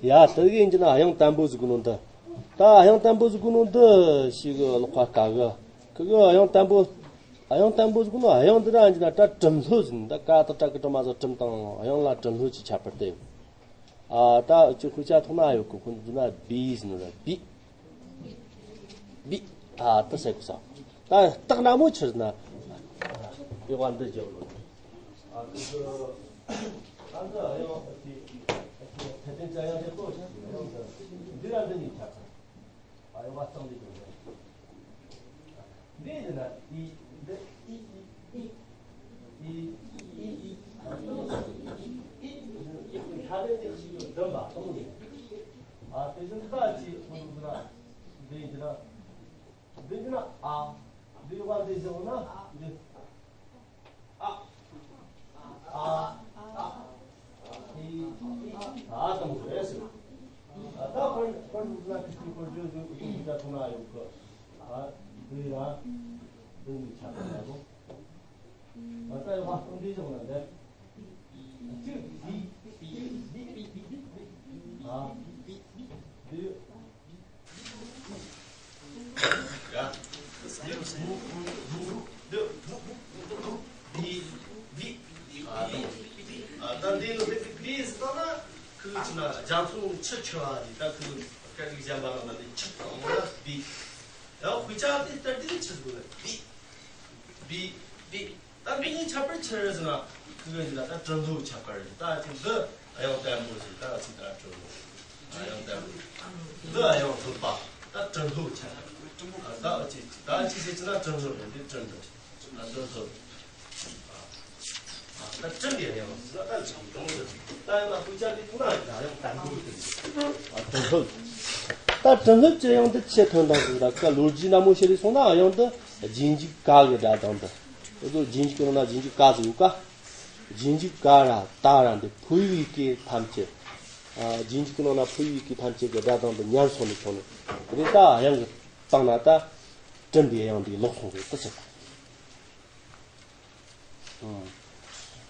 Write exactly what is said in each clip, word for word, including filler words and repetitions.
ཡ་དེ་གི་ཡིན་གྱི་ན་དབྱངས་དམ་པོ་ཟིག་གི་ནང་དུ། ད་དབྱངས་དམ་པོ་ཟིག་གི་ནང་དུ་ཞིག་གི་ཀློག་པ་དཀའ་གི། ཁི་གི་དབྱངས་དམ་པོ། དབྱངས་དམ་པོ་ཟིག་གི་ནང་དབྱངས་འདི་ར་ཡིན་གྱི་ན་ད་གྲུབ་སློབ་ཟིན། ད་ཀ་དང་ཏྲ་གི་གྲུབ་མ་ཟིག་གྲུབ་དང་དབྱངས་ལ་གྲུབ་སློབ་ཀྱི་ཁྱད་པར་དེ། ཨ་ད་ཅི་ཁུ་ཆ་ཐོག་ན་ཡོད་གི། ཁོ་འདི་ན་བི་ཟིན་ར་བི། བི། ཨ་ད་ཟེར་གི་ས། ད་རྟགས་སྣ་མོ་ཆི་ཟེར་ན། ཡོད་པ་འདི་བརྗོད་ལོ། ཨ་ད་ཡང་ཨ་ཅི་ཨ་ཅི་ཐ་དན་ཅ་ཡང་དེ་ཏོ་ཞིག་ཡང་འདི་ར་འདི་ནི་ཆ་ཚང་། ཨ་ཡོད་པ་གཙང་འདི་ཀྱང་འདི་ཡིན་ན་ཨི་འདི་ཨི་ཨི་ཨི་ཨི་ཨི་ཨི་ཨི་ཨི་ཨི་ཨི་ཨི་ཨི་ཨི་ཨི་ཨི་ཨ་དེ་བཞིན་ད་ཅི་ཁོ་ཚོ་ན་འདི་ཡིན་ན་འདི་ཡིན་ན་ཨ། འདི་ཡོད་པ་འདི་བཞག་ན་འདི། ཨ། ཨ། ཨ། ཨི། ཨི། ཨ་དང་པོ་རེད་ཟེར། ཨ་ད་ཁོར་ཁོར་ལ་ཁི་ཁོར་བརྗོད་བརྗོད་ཁོ་ཚོ་ཐུག་ན་ཡོད་གི། ཨ་འདི་ཡ། འདི་ནི་ཆ་ཚང་ཡ་གོ། ཨ་ད་ཡོད་པ་སྟོང་འདི་བཞག་ན་འདི། ཅི། འདི། འདི། འདི། ཨ། འདི། ཡ། འདི། འདི། འདི། ཨ་ད་འདི་ནི་འདི་འདི་ཟེར་ན་ཁོ་ཚོ་ན་རྒྱ་མཚོ་ཆུ་ཆེ་བ་འདི་ད་ཁོ་ཚོ་སྐད་རིགས་གཞན་པ་ལ་ན་འདི་ཆུ་དང་པོ་ལ་འདི། ཡང་དཔེ་ཆ་དེ་ལྟར་དེ་ཆི་ཟེར་དགོས་ལ་འདི། འདི། འདི། ད་འདི་གཉིས་ཁྱད་པར་ཆི་རེད་ཟེར་ན། ཁོ་གི་འདི་ལ་ད་གྲུབ་སློབ་ཁྱད་པར་རེད། ད་ཅི་འདི་དབྱངས་དམ་པོ་ཟེར། ད་ཅི་ད་གྲུབ་སློབ། དབྱངས་དམ་པོ། འདི་དབྱངས་སློབ་པ། ད་གྲུབ་སློབ་ཁྱད་པར། ད་ཅི་ད་ཅི་ཟེར་ཅི་ན་གྲུབ་སློབ་རེད། འདི་གྲུབ་སློབ་རེད། ད་གྲུབ་སློབ། ད་གྲུབ་པའི་དབྱངས་ཟེར་ན་ད་ཅི་གྲུབ་སློབ་རེད། ད་ཡང་ན་དཔེ་ཆ་འདི་ཐུག་ན་ཡང་དམ་པོ་རེད། ད་གྲུབ་སློབ། ད་གྲུབ་སློབ་ཀྱི་དབྱངས་འདི་ཆི་ཐོན་དང་ཟེར་ན། ཀ་ལོ་རྒྱུས་ནན་མོ་བཤད་ལས་སོང་ན་དབྱངས་འདི་རྗེས་འཇུག་ག་གི་སྒྲ་གདངས་འདི། འུ་ཚོ་རྗེས་འཇུག་གི་ནང་ན་རྗེས་འཇུག་ག་ཟེར་ཡོད་ཀ། རྗེས་འཇུག་ག་ར་ད་ར་འདི་ཕོ་ཡིག་གི་ཐམས་ཅད། ཨ་རྗེས་འཇུག་གི་ནང་ན་ཕོ་ཡིག་གི་ཐམས་ཅད་ཀྱི་སྒྲ་གདངས་འདི་ཉམས་སོང་ནས་བྱུང་ནས། དེ་ད་དབྱངས་ཀྱི་སྟེང་ན་ད་གྲུབ་པའི་དབྱངས་འདི་ལོག་སོང་རེད། དེ་ཆེ།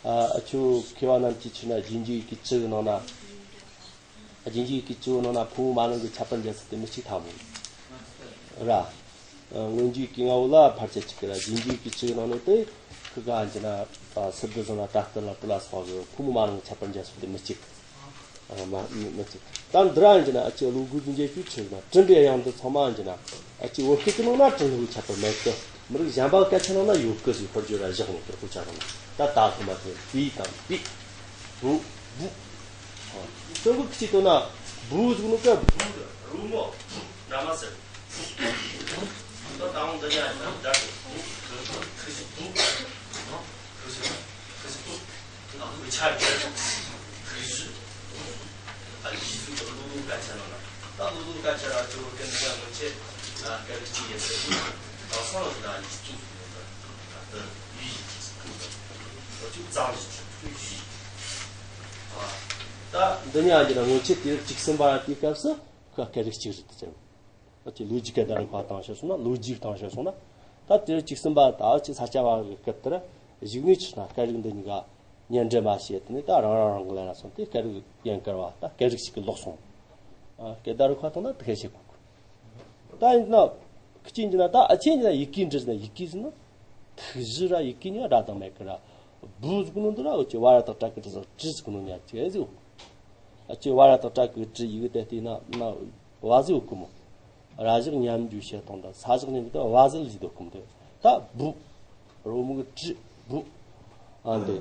ཨ་ཨ་ཆོ་མཁས་པ་རྣམས་ཀྱིས་ཆི་ན་རྗེས་འཇུག་གི་ཅི་གི་ནང་ན། རྗེས་འཇུག་གི་ཅི་གི་ནང་ན་ཕོ་མོ་མ་ནིང་གི་ཁྱད་པར་འབྱེད་ཚུལ་དེ་མི་གཅིག་ཐལ་མོ། ར། ཨ་སྔོན་འཇུག་གི་ང་བོ་ལ་ཕལ་ཆེར་གཅིག་གི་ར། རྗེས་འཇུག་གི་ཅི་གི་ནང་ནས་དེ་ཁི་ག་འཇི་ན་ཨ་སི་དི་ཟིན་ན་ད་ལྟ་ལ་དེ་ལ་སོགས་པའི་ཕོ་མོ་མ་ནིང་གི་ཁྱད་པར་འབྱེད་ཚུལ་དེ་མི་གཅིག་ཨ་མ་མི་མི་གཅིག་ད་འདི་ར་ཡིན་གྱི་ན་ཨ་ཅེ་ལོ་དགུ་བདུན་བརྒྱད་ཅུ་ཆི་ན་གྲུབ་པའི་དབྱངས་འདི་ཚང་མ་ཡིན་གྱི་ན་ཨ་ཅེ་བོད་སྐད་ཀྱི་ནང་ན་གྲུབ་སློབ་ཁྱད་པར་མེད་གི། མི་རིགས་གཞན་པ་སྐད་ཆ་ནང་ན་ཡོད་གི་ཟེར། ཧོར་བརྗོད་ར་བཞག་ནས་དེར་ཧུ་ཆ་རང་ད་ད་ཁོ་མ་ཐོན་བི་དང་བི། བུ། བུ། ཨ་ཀྲུང་གོ་ཁི་ཆི་ཏོ་ན་བུ་ཟུག་ནོ་ཀ་བུ་རུ་མོ་འདྲ་མ་ཟེར། ད་དང་འདི་ཡ་ཡིན་ན་འདྲ་གི། བུ། ཁི་ཆི་བུ། ཁི་ཆི། ཁི་ཆི་བུ། ཨ་ཧུ་ཆ་གི། ཁི་ཆི། ཨ་ལི་ཟུག་གི་ལུ་ལུ་སྐད་ཆ་ནང་ན། ད་ལུ་ལུ་སྐད་ཆ་ར་ཅོ་ཀན་ནི་ཡ་མོ་ཆེ། ཨ་སྐད་རིགས་གཅིག་ཡིན་ཟེར་གི། དེང་སང་ལ་ད་ཡིག་གཟུགས་ཟེར་གི། ད་ཡིག་གཟུགས་ཟེར་གི། ཨོ་ཅུ་གཙང་ཞིག་ཆུ་ཡིག་ཨ་ད་འདི་ནི་ཨ་ཅེ་ན་སྔོན་ཆད་དུས་རབས་བཅུ་གསུམ་པ་ར་དེའི་སྐབས་སུ་ཁོ་སྐད་རིགས་གཅིག་རེད་དེ་ཟེར། ཨ་ཅེ་ལོ་རྒྱུས་སྐད་བརྡ་རིག་པ་དང་ཕྱིར་སོང་ན། ལོ་རྒྱུས་དང་ཕྱིར་སོང་ན། ད་དུས་རབས་བཅུ་གསུམ་པ་ད་ཨ་ཅེ་ས་སྐྱ་བ་གི་སྐབས་དེར་གཞུག་ནས་ཆི་ན་སྐད་རིགས་འདི་གཉིས་ཀ་གཉེན་འབྲེལ་མ་བྱས། དེ་ནས་ད་རང་རང་རང་གི་ལན་ལ་སོང་སྟེ་སྐད་རིགས་ཡན་གར་བ་ད་སྐད་རིགས་ཤིག་གི་ལོག་སོང་། ཨ་སྐད་བརྡ་རིག་པ་དང་ད་དེ་སྐད་བཤད་གོ་གི། ད་ཡིན་ན་ཁི་ཆི་ཡིན་ན་ད་ཨ་ཆི་ཡིན་ན་ཡི་གེ་འབྲི་ཟེར་ན་ཡི་གེ་ཟེར་ན་ཐིག་གཞི་ར་ཡི་གེ་གཉིས་སྒྲ་གདངས་མེད་གི་ར། བུ་ཟེར་གོ་ནོ་འདི་ར་འུ་ཅེ་བ་ར་བཏགས་བྲ་གི་བྲི་ཟེར་བྲི་ཟེར་གོ་ནོ་ཉ་ཅི་ཟེར། ཨ་ཅེ་བ་ར་བཏགས་བྲ་གི་བྲི་ཡི་གེ་དེ་བལྟས་ན་ན་བ་ཟེར་གོ་མོ། ར་བཞག་མཉམ་འཇུག་བྱེད་སྟངས་དང་ས་བཞག་མཉམ་འཇུག་དང་བ་ཟེར་ལི་དོ་གོ་མོ་དེ། ད་བུ། རོ་མོ་གི་བྲི་བུ། ཨ་འདི།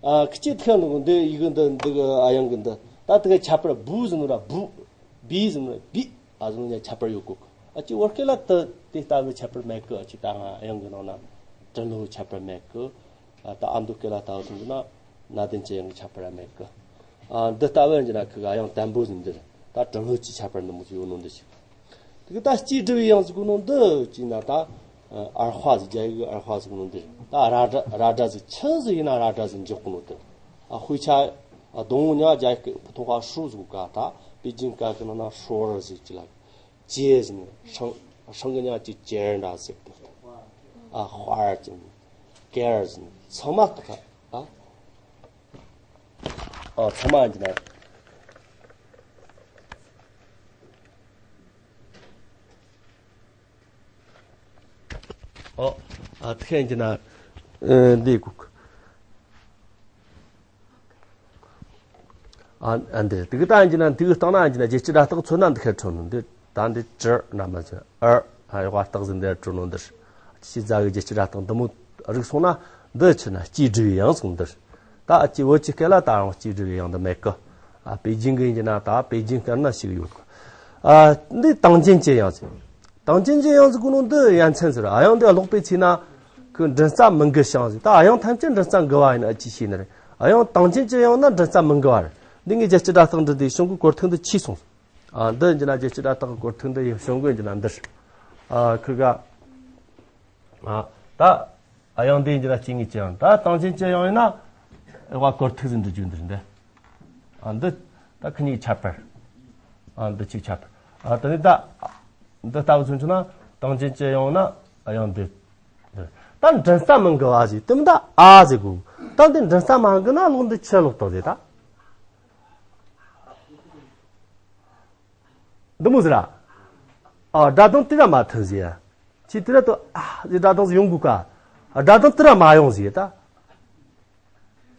ཨ་ཁི་ཆི་ཐི་ཁ་ནོ་གི་འདི་ཡི་གེ་འདི་འདི་གི་ཨ་དབྱངས་གི་འདི་ད་དེ་གི་ཁྱད་པར་བུ་ཟེར་ནོ་ར་བུ། བི་ཟེར་ནོ་ར་བི། ཨ་ཟེར་ནོ་ཉ་ཁྱད་པར་ཡོད་གོ་གི། ཨ་ཅེ་བོད་སྐད་ལ་དེ་དེ་ལྟ་བུའི་ཁྱད་པར་མེད་གི། ཨ་ཅེ་ད་ང་དབྱངས་གི་ནང་ན་གྲུབ་སློབ་ཁྱད་པར་མེད་གི། ཨ་ད་ཨ་མདོ་སྐད་ལ་ལྟ་བུ་སོང་གི་ན་གནའ་དེང་ཅི་དབྱངས་གི་ཁྱད་པར་མེད་གི། ཨ་འདི་ལྟ་བུ་ཡིན་གྱི་ན་ཁི་ག་དབྱངས་དམ་པོ་ཟེར་འདི་རེད། ད་གྲུབ་སློབ་ཀྱི་ཁྱད་པར་འདི་མོ་ཟིག་ཡོད་ནོ་འདི་ཞིག་དེ་གི་ད་སྐྱེས་སྒྲུབ་པའི་དབྱངས་ཟེར་གོ་ནོ་འདི་ཅི་ན་ད་ཨར་ཧ་ཟེར། རྒྱ་ཡིག་གི་ཨར་ཧ་ཟེར་གོ་ནོ་འདི་རེད། ད་ར་སྒྲ་ར་སྒྲ་ཟེར། ཆི་ཟིག་ཡིན་ན་ར་སྒྲ་ཟེར་འཇོག་གོ་ནོ་འདི། ཨ་དཔེ་ཆ་ཨ་སྡོང་བོ་ཉ་རྒྱ་ཡིག་གི་ཐོག་ཁ་ཧྲོ་ཟེར་གོ་ག། ད་པེ་ཅིན་སྐད་གི་ནང་ན་ཧྲོ་ར་ཟེར་གྱི་ལ། ཅེ་ཟེར་ནི་ཧྲང་ཧྲང་གི་ཉ་ཅིག་ཅེར་འདྲ་ཟེར་གི། ཨ་ཧར་ཟེར་ནི་ཀེར་ཟེར་ནི་ཚང་མ་ད་ཨ། ཨ་ཚང་མ་ཡིན་གྱི་ན། ཨ་དེ་ཁན་གྱི་ན་ཨ་འདི་གུག་ཨ་ཨ་འདི་དེ་གི་ད་ཡིན་གྱི་ན་དེ་གི་སྟེང་ན་ཡིན་གྱི་ན་རྒྱལ་སྤྱི་སྒྲ་རྟགས་མཚོན་ན་འདི་ཁན་འཕྲོ་ནོ། འདི་ད་འདི་ཅི་ན་མ་ཅི་ཨར་ཨ་ཡོག་རྟགས་ཟིན་འདི་འཕྲོ་ནོ། འདི་ཅི་ཟ་གི་རྒྱལ་སྤྱི་སྒྲ་རྟགས་འདི་མོ་རིག་སོང་ན་འདི་ཆི་ན་སྤྱིའི་འབྲི་བའི་དབྱངས་སོང་འདི། ད་ཨ་ཅི་བོད་ཀྱི་སྐད་ལ་ད་རུང་སྤྱིའི་འབྲི་བའི་དབྱངས་འདི་མེད་གི། ཨ་པེ་ཅིན་གི་ཡིན་གྱི་ན་ད་པེ་ཅིན་སྐད་ན་ཞིག་ཡོད་གི། ཨ་འདི་དང་ཅན་གྱི་དབྱངས་ཟེར། དང་ཅན་གྱི་དབྱངས་ཟེར་གོ་ནོ་འདི་ཡ་མཚན་ཟེར། ཨ་དབྱངས་འདི་ཀློག་པའི་ཚེ་ན་ཁོ་མགྲིན་རྩ་མི་འགུལ་ཞིང་ཟེར། ད་ཨ་དབྱངས་ཐམས་ཅད་མགྲིན་རྩ་འགུལ་བ་ཡིན་ན་ཅི་ཤེས་ནི་རེད། ཨ་དབྱངས་དང་ཅན་གྱི་དབྱངས་ན་མགྲིན་རྩ་མི་འགུལ་བ་རེད། འདི་ངས་རྒྱལ་སྤྱི་སྒྲ་རྟགས་འབྲི་དུས་གཞུང་གི་སྐོར་ཐེངས་འདི་ཆེ་སོང་། ཨ་འདི་ཡིན་གྱི་ན་རྒྱལ་སྤྱི་སྒྲ་རྟགས་སྐོར་ཐེངས་འདི་ཡི་གཞུང་གི་ཡིན་གྱི་ན་འདིར། ཨ་ཁོ་ག་ཨ་ད་ཨ་དབྱངས་འདི་ཡིན་གྱི་ན་སྐྱེ་དངོས་ཀྱི་དབྱངས། ད་དང་ཅན་གྱི་དབྱངས་ཡིན་ན་ཨེ་བ་སྐོར་ཐེངས་ཟིན་འབྲི་རྒྱུ་འདིར་འདི། ཨ་འདི་ད་ཁོ་གཉིས་ཁྱད་པར། ཨ་འདི་གཅིག་ཁྱད་པར། ཨ་དེ་ནས་ད་འདི་ལྟ་བུ་མཚོན་ཆུ་ན་དང་ཅན་གྱི་དབྱངས་ན་ཨ་དབྱངས་འདི། ད་མགྲིན་རྩ་མི་འགུལ་བ་ཟེར་དེ་མི་ད་ཨ་ཟེར་གོ། ད་འདི་མགྲིན་རྩ་མ་འགུལ་ན་ཀློག་འདི་ཆི་ཀློག་དང་ཟེར་ད། འདི་མོ་ཟེར་ར། ཨ་སྒྲ་གདངས་དེ་ར་མ་ཐོན་ཟེར། ཅི་དེ་ར་དུ་ཨ་ཟེར་སྒྲ་གདངས་ཡོང་དགོས་ཀ། ཨ་སྒྲ་གདངས་དེ་ར་མ་ཡོང་ཟེར་ད།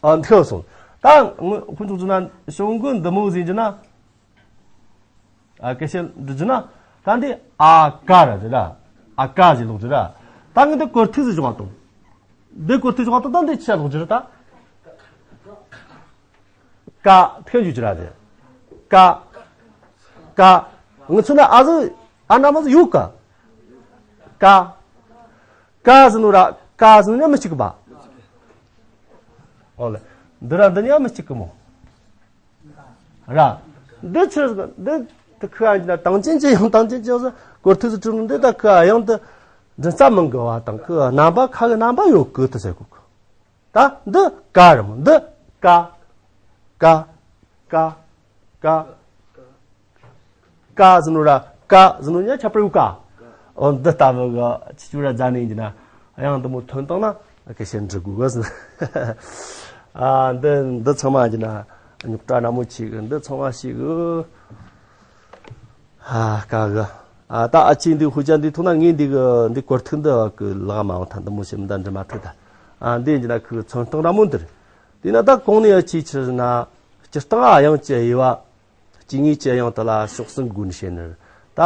ཨ་འདི་སོང་། ད་ཁོ་ཚོ་ཚོ་ན་ཞོགས་མགོ་འདི་མོ་ཟེར་གྱི་ན། ཨ་སྐད་ཆ་འདི་གྱི་ན་ད་འདི་ཨ་ཀ་ར་ཟེར་ར། ཨ་ཀ་ཟེར་ལོག་ཟེར་ར། ད་ངས་འདི་སྐོར་ཐེངས་ཟིག་བཞག་དང་། འདི་སྐོར་ཐེངས་བཞག་དང་ད་འདི་ཆི་ལོག་ཟེར་ད། ཀ་ཐེངས་ཞུ་ཅི་ར་དེ། ཀ་ཀ་ང་ཚོ་ན་ཨ་ཟི་ཨ་ན་མ་ཟི་ཡོད་ཀ་ཀ་ཀ་ཟི་ནུ་ར་ཀ་ཟི་ནུ་ཉ་མི་གཅིག་གི་པ། ཨོ་ལེ། འདི་ར་འདི་ཉ་མི་གཅིག་གི་མོ། ར། འདི་ཆི་ཟི་འདི་དེ་ཁུ་ཨ་ན་དང་ཅན་གྱི་དབྱངས་དང་ཅན་གྱི་དབྱངས་ཟི་སྐོར་ཐེངས་ཟི་བྲིས་ནུ་འདི་ད་ཁུ་ཨ་དབྱངས་འདི་མགྲིན་རྩ་མི་འགུལ་བ་དང་ཁུ་རྣམ་པ་ཁ་གི་རྣམ་པ་ཡོད་གི་དེ་ཟེར་གོ་གི། ད་འདི་ཀ་རེད་མོ། འདི་ཀ་ཀ་ཀ་ཀ་ཀ་ཟེར་ནོ་ར་ཀ་ཟེར་ནོ་ཉ་ཁྱད་པར་ཡོད་ཀ། འོ་འདི་ལྟ་བུ་གི་ཆི་ཆུ་ར་རྫ་ནས་ཡིན་གྱི་ན་དབྱངས་འདི་མོ་ཐོན་བཏང་ན་སྐད་ཆ་འབྲི་དགོས་གི་ཟེར། ཨ་འདི་འདི་ཚང་མ་ཡིན་གྱི་ན་རྙོག་དྲ་ན་མོ་ཆེ་གི། འདི་ཚང་མ་ཤེས་གི། ཨ་ཀ་གི། ཨ་ད་ཨ་ཅེ་འདི་ཧུ་ཅན་འདི་ཐུག་ན་ངས་འདི་གི་འདི་སྐོར་ཐེངས་འདི་གི་ལག་མ་འོང་ཐལ། འདི་མོ་ཞིག་མི་འདྲ་འབྲི་མ་ཐུབ་ད། ཨ་འདི་ཡིན་གྱི་ན་ཁོའི་མཚོན་སྟངས་ར་མོ་འདིར། དེས་ན་ད་གོང་ནས་ཨ་ཅེ་ཆི་ཟེར་ན་སྤྱིར་བཏང་ཨ་དབྱངས་ཀྱི་དབྱེ་བ། སྐྱེ་དངོས་ཀྱི་དབྱངས་དེ་ལ་ཕྱོགས་གསུམ་སྒོ་ནས་བཤད་ནི་རེད། ད་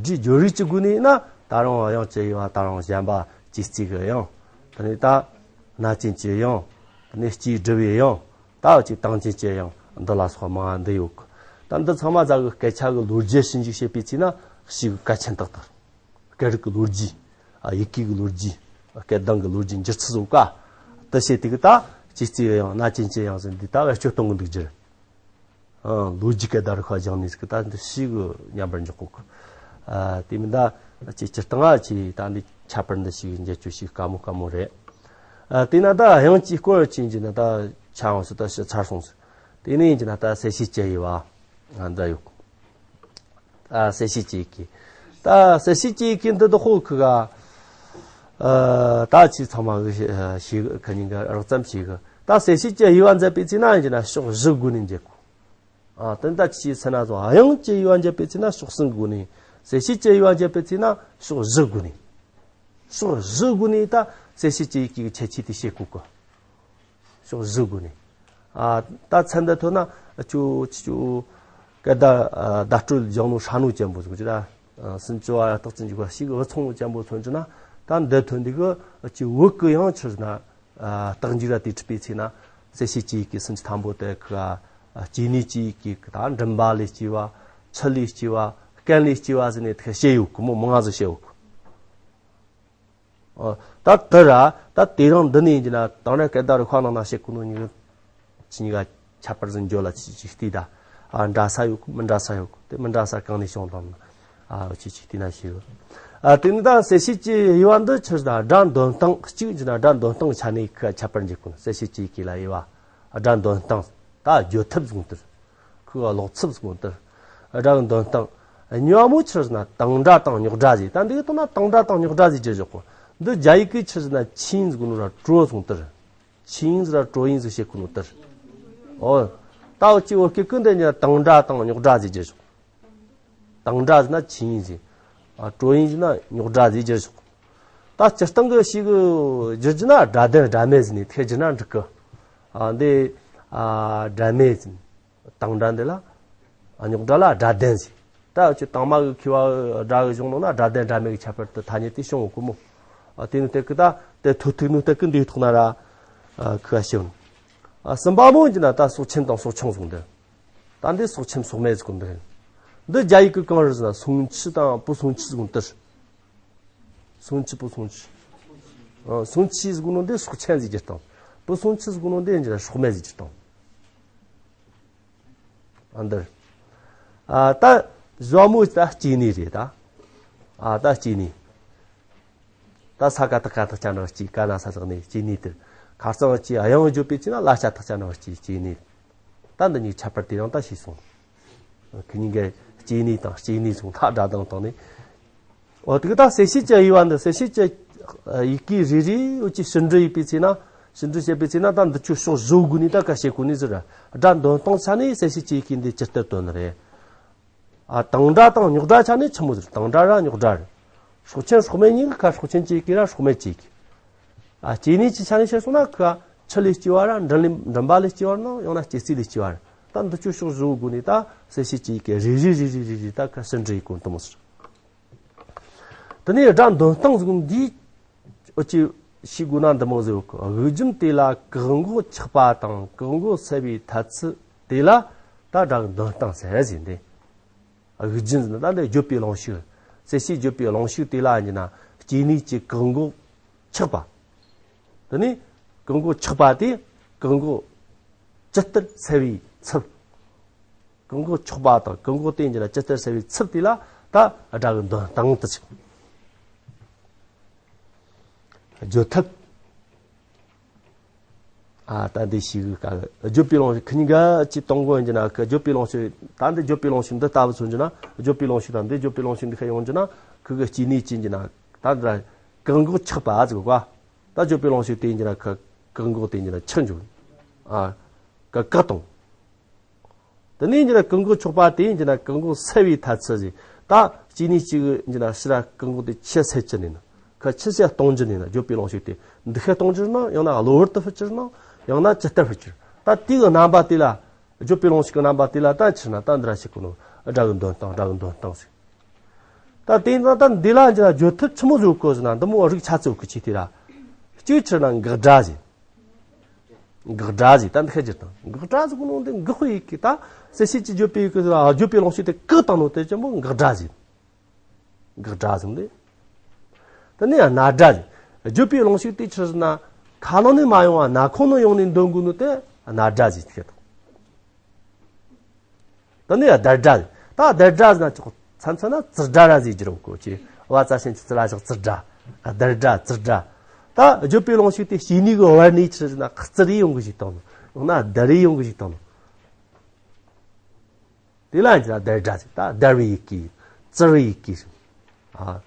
སྒྲའི་སྦྱོར་རིགས་ཀྱི་སྒོ་ནས་ཡིན་ན་ད་རུང་དབྱངས་ཀྱི་དབྱེ་བ་ད་རུང་གཞན་པ་ཅི་སྲིད་ཀྱི་དབྱངས། དེ་ནས་ད་སྣ་ཅན་གྱི་དབྱངས། དེ་ནས་སྤྱིའི་འབྲི་བའི་དབྱངས། ད་ཅིག་དང་ཅན་གྱི་དབྱངས་འདི་ལ་སོགས་མང་བ་འདི་ཡོད་གི། ད་འདི་ཚང་མ་ཟ་གི་སྐད་ཆ་གི་ལོ་རྒྱུས་ཞིབ་འཇུག་བྱེད་པའི་ཚེ་ན་ཞིག་གལ་ཆེན་ཏག་ཏག་སྐད་རིགས་ཀྱི་ལོ་རྒྱུས། ཨ་ཡི་གེ་གི་ལོ་རྒྱུས། སྐད་གདངས་ཀྱི་ལོ་རྒྱུས་འགྱུར་ཚུལ་སོགས་ཀ། དེ་བྱས་དེ་གི་ད་སྤྱིའི་དབྱངས་སྣ་ཅན་གྱི་དབྱངས་ཟེར་འདི་ད་བེད་སྤྱོད་གཏོང་གི་འདུག་རྒྱུ་རེད། ཨ་ལོ་རྒྱུས་སྐད་བརྡ་རིག་པ་སྦྱངས་ནས་ཟིག་ད་འདི་ཞིག་གི་མཉམ་པར་འཇོག་གོ་གི། ཨ་དེ་མིན་ད་ཅིག་སྤྱིར་བཏང་ཨ་ཅིག་ད་འདི་ཁྱད་པར་འདི་ཞིག་འཇལ་རྒྱུ་ཞིག་དཀའ་མོ་དཀའ་མོ་རེད། ཨ་དེས་ན་ད་དབྱངས་ཀྱི་སྐོར་ཅིག་ཡིན་གྱི་ན་ད་ཆ་ཡོང་སྲིད། ད་ཞིག་ཚར་སོང་ཟིག་དེ་ནས་ཡིན་གྱི་ན་ད་གསལ་བྱེད་ཀྱི་དབྱེ་བ་འདི་ཡོད་གི། ད་གསལ་བྱེད་ཀྱི་ཡི་གེ། ད་གསལ་བྱེད་ཀྱི་ཡི་གེ་འདི་དག་ཧོ་ཁུ་ག་ཨ་ད་ཅི་ཚང་མ་གི་ཤེས་གི་ཁ་ཉིན་ག་རགས་ཙམ་ཤེས་གི། ད་གསལ་བྱེད་ཀྱི་དབྱེ་བ་མཛད་པའི་ཚེ་ན་ཡིན་གྱི་ན་ཕྱོགས་བཞི་སྒོ་ནས་འབྱེད་དགོས། ཨ་དེ་ད་ཅི་ཚེ་ན་ཚོ་དབྱངས་ཀྱི་དབྱེ་བ་འབྱེད་པའི་ཚེ་ན་ཕྱོགས་གསུམ་སྒོ་ནས། གསལ་བྱེད་ཀྱི་དབྱེ་བ་འབྱེད་པའི་ཚེ་ན་ཕྱོགས་བཞི་སྒོ་ནས། ཕྱོགས་བཞི་སྒོ་ནས་ད་གསལ་བྱེད་ཀྱི་ཡི་གེ་གི་ཁྱད་ཆོས་དེ་ཤེས་དགོས་གི། ཕྱོགས་བཞི་སྒོ་ནས། ཨ་ད་ཚན་འདི་ཐོན་ན་ཅོ་ཅོ་སྐད་བརྡ་ཨ་བརྡ་སྤྲོད་སྦྱང་ནོ་ཧྲ་ནོ་ཅན་པོ་ཟིག་ཅི་ར། ཨ་སུམ་ཅུ་བ་རྟགས་ཅན་གྱི་བ་ཞིག་འུ་ཚང་ཅན་པོ་མཚོན་གྱི་ན་ད་འདི་ཐོན་འདི་གི་ཅི་བོད་གི་ཡང་ཆི་ཟེར་ན་ཨ་རྟགས་འཇུག་ར་དེ་ཁྲིད་པའི་ཚེ་ན་གསལ་བྱེད་ཀྱི་ཡི་གེ་སུམ་ཅུ་ཐམ་པོ་དེ་གི་ཨ་སྐྱེ་གནས་ཀྱི་ཡི་གེ་གི་ད་མགྲིན་པ་ལས་སྐྱེ་བ། མཆུ་ལས་སྐྱེ་བ། རྐན་ལས་སྐྱེ་བ་ཟེར་ནས་དེ་བཤད་ཡོད་གི་མོ། མང་ང་ཟིག་བཤད་ཡོད་གི། ཨོ། ད་དེ་ར་ད་དེ་རིང་འདི་ནས་ཡིན་གྱི་ན་དེང་རབས་སྐད་བརྡ་རིག་པ་ནང་ན་བཤད་གོ་ནོ་གཉིས་ཀ་ཆི་གཉིས་ཀ་ཁྱད་པར་ཟིག་འཇོག་ལ་ཅི་ཅི་བལྟས་ད། ཨ་འདྲ་ས་ཡོད་གི་མི་འདྲ་ས་ཡོད་གི། དེ་མི་འདྲ་ས་གང་ནས་བྱུང་དང་ཨ་ཅི་ཅི་བལྟས་ན་ཤེས་གི། ཨ་དེ་ནི་ད་གསལ་བྱེད་ཀྱི་དབྱེ་བ་འདི་ཆི་ཟེར་ན་སྒྲ་འདོན་སྟངས་གཅིག་ཡིན་གྱི་ན་སྒྲ་འདོན་སྟངས་ཆ་ནས་ཁ་ཁྱད་པར་འབྱེད་གོ་ནོ། གསལ་བྱེད་ཀྱི་ཡི་གེ་ལ་དབྱེ་བ། སྒྲ་འདོན་སྟངས་ད་བརྗོད་ཐབས་ཟེར་གོ་ནོ་དེ། ཁོའི་ཀློག་ཚུལ་ཟེར་གོ་ནོ་དེ། སྒྲ་འདོན་སྟངས། གཉིས་པ་མོ་ཆི་ཟེར་ན་དང་སྒྲ་དང་རྙོག་སྒྲ་ཟེར། ད་འདི་གི་དོན་ན་དང་སྒྲ་དང་རྙོག་སྒྲ་ཟེར་གྱི་ཡོད་གོ། འདི་རྒྱ་ཡིག་གི་ཆི་ཟེར་ན་ཆིན་ཟེར་གོ་ནོ་ར་ཀྲོ་ཟེར་གོ་ནོ་དེ། ཆིན་ཟེར་ར་ཀྲོ་ཡིན་ཟེར་བཤད་གོ་ནོ་དེ། ཨོ། ད་འུ་ཅི་བོད་སྐད་ཀུན་དེ་ཉིད་དང་སྒྲ་དང་རྙོག་སྒྲ་ཟེར་གྱི་ཡོད་གོ། དང་སྒྲ་ཟེར་ན་ཆིན་ཡིན་ཟེར། ཨ་ཀྲོ་ཡིན་ཟེར་ན་རྙོག་སྒྲ་ཟེར་གྱི་ཡོད་གོ། ད་སྤྱིར་བཏང་གི་ཞིག་བསྒྱུར་རྒྱུ་ན་སྒྲ་ལྡན་སྒྲ་མེད་ཟེར་ནས་ཐད་སྒྱུར་ན་འགྲིག་གི། ཨ་འདི་ཨ་སྒྲ་མེད་ཟེར། དང་སྒྲ་འདི་ལ། རྙོག་སྒྲ་ལ་སྒྲ་ལྡན་ཟེར། ད་ཅི་དང་མ་གི་མཁས་པ་སྒྲ་གི་གཞུང་ནང་ན་སྒྲ་ལྡན་སྒྲ་མེད་ཀྱི་ཁྱད་པར་དུ་ཐ་སྙད་དེ་བྱུང་ཡོད་གི་མོ། ཨ་དེ་ནི་དེ་གི་ད་དེ་ཐོ་ཐུག་ནི་དེ་གི་འདིའི་ཐོག་ན་ར། ཨ་ཁུ་བ་ཤེས་ཡོང་། ཨ་གསུམ་པ་མོ་ཡིན་ན་ད་སྲོག་ཆེན་དང་སྲོག་ཆུང་ཟེར་འདི། ད་འདི་སྲོག་ཆེན་སྲོག་མེད་ཟེར་གོ་འདི། འདི་རྒྱ་ཡིག་གི་གང་རེད་ཟེར་ན་སུང་ཆི་དང་པུ་སུང་ཆི་ཟེར་གོ་འདི། སུང་ཆི་པུ་སུང་ཆི། ཨ་སུང་ཆི་ཟེར་གོ་ནོ་འདི་སྲོག་ཆེན་ཟེར་གྱི་དང་། པུ་སུང་ཆི་ཟེར་གོ་ནོ་འདི་ཡིན་གྱི་སྲོག་མེད་ཟེར་གྱི་དང་། ཨ་འདིར། ཨ་ད་ཞྭ་མོ་ད་སྐྱེ་གནས་རེད་ད། ཨ་ད་སྐྱེ་གནས། ད་ས་ཀ་ཐག་ཀ་ཐག་ཅ་ན་སྐྱེ་ཀ་ན་ས་ཐག་ནས་སྐྱེ་གནས་དེར། ཁ་རྩང་སྐྱེ་དབྱངས་བརྗོད་པའི་ཚེ་ན་ལ་ཤ་ཐག་ཅ་ན་སྐྱེ་སྐྱེ་གནས། ད་འདི་གཉིས་ཁྱད་པར་དེ་རང་ད་ཤེས་སོང་། ཁི་གཉིས་ཀའི་སྐྱེ་གནས་དང་སྐྱེ་གནས་སོང་ཐག་སྒྲ་དང་དང་ནས། འོ་དེ་གི་ད་གསལ་བྱེད་ཀྱི་དབྱེ་བ་འདི་གསལ་བྱེད་ཀྱི་ཡི་གེ་རེ་རེ་འོ་ཅི་ཕྱི་འབྲི་ཡིན་པའི་ཚེ་ན། ཕྱི་འབྲི་བྱེད་པའི་ཚེ་ན་ད་འདི་ཆོ་ཕྱོགས་བཞི་དགུ་ནས་ད་ག་བྱེད་དགོས་ནས་ཟེར། སྒྲ་འདོན་སྟངས་ཆ་ནས་གསལ་བྱེད་ཀྱི་ཡི་གེ་འདི་ཇི་ལྟར་འདོན་ནི་རེད། ཨ་དང་སྒྲ་དང་རྙོག་སྒྲ་ཆ་ནས་ཆི་མོ་ཟེར། དང་སྒྲ་ར་རྙོག་སྒྲ་རེད། སྲོག་ཆེན་སྲོག་མེད་གཉིས་ཀྱི་ཁ་སྲོག་ཆེན་གྱི་ཡི་གེ་ར་སྲོག་མེད་ཀྱི་ཡི་གེ། ཨ་སྐྱེ་གནས་ཀྱི་ཆ་ནས་བཤད་སོང་ན་ཁ་ཆུ་ལས་སྐྱེ་བ་ར་མགྲིན་ལས་མགྲིན་པ་ལས་སྐྱེ་བ་ནང་ཡང་ན་སྐྱེ་རྩིས་ལས་སྐྱེ་བ་ར། ད་འདི་ཆོ་ཕྱོགས་བཞི་བོ་དགུ་ནས་ད་གསལ་བྱེད་ཀྱི་ཡི་གེ་རེ་རེ་རེ་རེ་རེ་རེ་ད་ཁ་ཕྱི་འབྲི་ཡི་གོ་འདི་མོ་ཟེར། དེ་ནས་སྒྲ་འདོན་སྟངས་ཟིག་འདིའི་འོ་ཅི་ཤེས་དགོས་ན་འདི་མོ་ཟིག་ཡོད་གི། དབུགས་འབྱིན་དེ་ལ་བཀག་འགོག་ཆགས་པ་དང་བཀག་འགོག་སེལ་བའི་ཐབས་ཚུལ་དེ་ལ་ད་སྒྲ་གི་འདོན་སྟངས་ཟེར་ཟིན་ཏེ། དབུགས་འབྱིན་ཟེར་ན་ད་འདི་བརྗོད་པའི་རླུང་ཤུགས། གསལ་བྱེད་བརྗོད་པའི་རླུང་ཤུགས་དེ་ལ་ཡིན་ན་སྐྱེ་གནས་ཀྱི་བཀག་འགོག་ཆགས་པ། དེ་ནས་བཀག་འགོག་ཆགས་པ་དེ་བཀག་འགོག་ཇི་ལྟར་སེལ་བའི་ཚུལ། བཀག་འགོག་ཆགས་པ་དང་བཀག་འགོག་དེ་ཡིན་ན་ཇི་ལྟར་སེལ་བའི་ཚུལ་དེ་ལ་ད་སྒྲ་གི་འདོན་སྟངས་དུ་ཆུག་བརྗོད་ཐབས། ཨ་ད་འདི་ཞིག་ག་བརྗོད་པའི་རླུང་ཤུགས་ཁི་གཉིས་ཀ་ཅི་གཏོང་དགོས་ཡིན་གྱི་ན་ཁི་བརྗོད་པའི་རླུང་ཤུགས་ད་འདི་བརྗོད་པའི་རླུང་ཤུགས་འདི་ལྟ་བུ་མཚོན་གྱི་ན་བརྗོད་པའི་རླུང་ཤུགས་དང་འདི་བརྗོད་པའི་རླུང་ཤུགས་འདི་ཁ་ཡོང་གྱི་ན་ཁི་གི་སྐྱེ་གནས་ཅི་ཡིན་གྱི་ན་ད་འདི་ལ་བཀག་འགོག་ཆགས་པ་ཟེར་གོ་ག་ད་བརྗོད་པའི་རླུང་ཤུགས་དེ་ཡིན་གྱི་ན་ཁི་བཀག་འགོག་དེ་ཡིན་གྱི་ན་ཆགས་འཇུག་ཨ་བཀག་བཀག་གཏོང་། དེ་ནས་ཡིན་གྱི་ན་བཀག་འགོག་ཆགས་པ་དེ་ཡིན་གྱི་ན་བཀག་འགོག་སེལ་བའི་ཐབས་ཚུལ་ཟེར། ད་སྐྱེ་གནས་གཅིག་ཡིན་གྱི་ན་ཕྱི་ར་བཀག་འགོག་དེ་ཆི་སེལ་གྱི་ནི་ན། ཁ་ཆི་སེལ་གཏོང་རྒྱུ་ནི་ན་བརྗོད་པའི་རླུང་ཤུགས་དེ་འདི་ཤེས་གཏོང་རྒྱུ་ན་ཡང་ན་གློ་བུར་དུ་ཕུད་རྒྱུ་ན་ཡང་ན་ཇི་ལྟར་ཕུད་རྒྱུ། ད་དེ་གི་རྣམ་པ་དེ་ལ་བརྗོད་པའི་རླུང་ཤུགས་ཀྱི་རྣམ་པ་དེ་ལ་ད་ཕྱིར་ན་ད་འདི་ར་ཞིག་གོ་ནོ་སྒྲ་གི་འདོན་སྟངས་སྒྲ་གི་འདོན་སྟངས་ཟེར། ད་དེ་ཡིན་ཙང་ད་འདི་ལ་འདི་ལ་བརྗོད་ཐབས་ཆི་མོ་བཟོ་དགོས་ཟེར་ན་འདི་མོ་རིགས་ཆ་ཚོད་གི་ཆེ་དེ་ར། གཅིག་ཕྱིར་ན་འགག་སྒྲ་ཟེར། འགག་སྒྲ་ཟེར་ད་འདི་ཁ་ཅིག་དང་འགག་སྒྲ་ཟེར་གོ་ནོ་འདི་འགག་པའི་ཡི་གེ་ད་གསལ་བྱེད་ཀྱི་བརྗོད་པའི་ཡི་གེ་ཟེར་བརྗོད་པའི་རླུང་ཤུགས་དེ་བཀག་བཏང་ནོ་དེ་ཅན་པོ་འགག་སྒྲ་ཟེར། འགག་སྒྲ་ཟེར་འདི། ད་ནི་ཡང་སྣ་སྒྲ་ཟེར། བརྗོད་པའི་རླུང་ཤུགས་དེ་ཕྱིར་ན་ཁ་ནང་ནས་མ་ཡོང་བ་སྣ་ཁུང་ནས་ཡོང་ནས་འདོན་དགོས་ནོ་དེ་སྣ་སྒྲ་ཟེར་ཁྱེད་དང་། ད་ནི་ཡང་བརྡར་སྒྲ་ཟེར། ད་བརྡར་སྒྲ་ཟེར་ན་ཅོག་མཚམས་མཚམས་ན་ཙིར་སྒྲ་ར་ཟེར་གྱི་རེད་གོ་ཅེ། བ་ཙ་ཞན་གྱི་ཙི་ལ་བཞག་ཙིར་སྒྲ། བརྡར་སྒྲ་ཙིར་སྒྲ། ད་བརྗོད་པའི་རླུང་ཤུགས་དེ་སྐྱེ་གནས་ཀྱི་བར་ནས་ཕྱིར་ན་ཙིར་རེ་ཡོང་གི་ཞིག་བཏང་ནོ། ཡང་ན་བརྡར་རེ་ཡོང་གི་ཞིག་བཏང་ནོ། དེ་ལ་ཡང་བརྡར་སྒྲ་ཟེར། ད་བརྡར་བའི་ཡི་གེ། ཙིར་བའི་ཡི་གེ། ཨ།